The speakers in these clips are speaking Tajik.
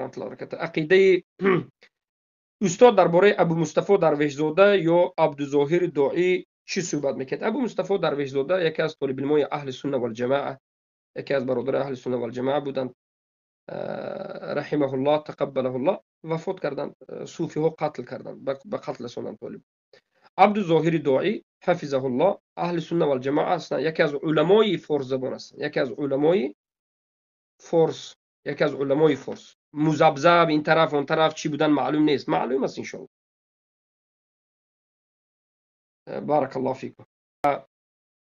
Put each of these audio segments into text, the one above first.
раҳматуллоҳи баракатуҳ. Ақидаи устод дар бораи Абу Мустафо Дарвешзода ё Абдузоҳири Доӣ чӣ суҳбат мекард? Абу Мустафо Дарвешзода яке аз толибилмои аҳли сунна валҷамоа, яке аз бародари аҳли сунна валҷамоа буданд. Раҳимаҳуллоҳ, тақаббалаҳуллоҳ, вафот карданд, суфиҳо қатл карданд, ба қатл расонданд толиб. Абдузоҳири Доӣ ҳафизаҳуллоҳ аҳли сунна валҷамоа ҳастанд, яке аз уламои форсзабон ҳастанд, яке аз уламои форс, яке аз уламои форс. Музабзаб ин тараф он тараф чӣ будан маълум нест, маълум аст иншоаллоҳ. Баракаллоҳу фикум.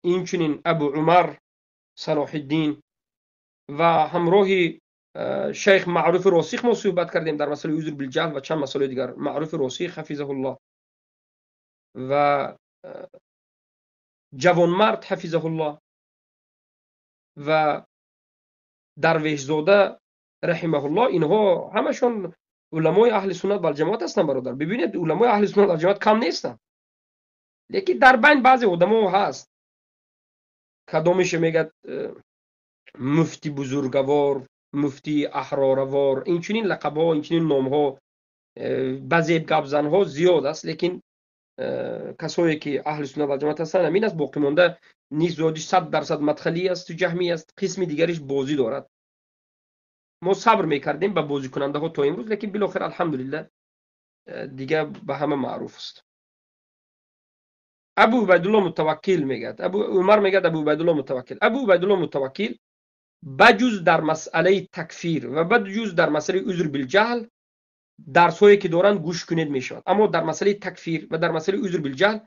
Инчунин Абу Умар Салоҳиддин ва ҳамроҳи шайх Маъруфи Росих мо суҳбат кардем дар масъалаи узр билҷаҳл ва чанд масъалаи дигар. Маъруфи Росих ҳафизаҳуллоҳ ва ҷавонмард ҳафизаҳуллоҳ ва Дарвешзода раҳимаҳуллоҳ, инҳо ҳамашон уламои аҳли суннат валҷамоат ҳастанд бародар. Бибинед, уламои аҳли суннат валҷамоат кам нестанд, лекин дар байн баъзе одамо ҳаст, кадомеше мегӯяд муфти бузургавор, муфти аҳроравор, инчунин лақабҳо, инчунин номҳо, базеб гапзанҳо зиёд аст, лекин касое ки аҳли суннат валҷамоат ҳастанд ҳамин аст. Боқимонда низ зиёдиш 100% мадхалӣ асту ҷаҳмӣ аст, қисми дигариш бозӣ дорад. Мо сабр мекардем ба бозикунандаҳо то имрӯз, лекин билохир алҳамдулиллаҳ дига ба ҳама маъруф аст. Абу Убайдулло Мутаваккил мегӯяд, Абу Умар мегӯяд Абу Убайдулло Мутаваккил. Абу Убайдулло Мутаваккил баҷуз дар масъалаи такфир ва баҷуз дар масъалаи узр билҷаҳл дарсҳое ки доранд гӯш кунед мешавад, аммо дар масъалаи такфир ва дар масъалаи узр билҷаҳл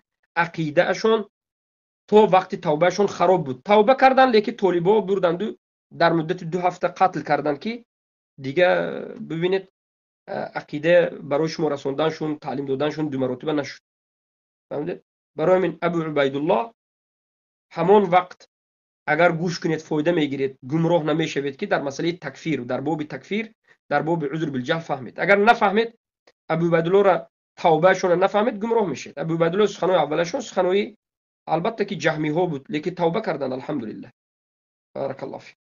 ақидаашон то вақти тавбаашон хароб буд. Тавба карданд, лекин толибҳо бурданду дар муддати 2 ҳафта қатл карданд, ки дига бибинед ақида барои шумо расонданшон, таълим доданшон ду маротиба нашуд. Фаҳмидед? Барои ҳамин Абу Убайдуллоҳ ҳамон вақт агар гӯш кунед фоида мегиред, гумроҳ намешавед, ки дар масъалаи такфир, дар боби такфир, дар боби узр билҷаҳл фаҳмед. Агар нафаҳмед, Абу Убайдуллоҳро тавбаашонро нафаҳмед, гумроҳ мешавед. Абу Убайдуллоҳ суханои аввалашон суханои албатта ки ҷаҳмиҳо буд, лекин тавба карданд, алҳамдулиллаҳ. Баракаллоҳу фик.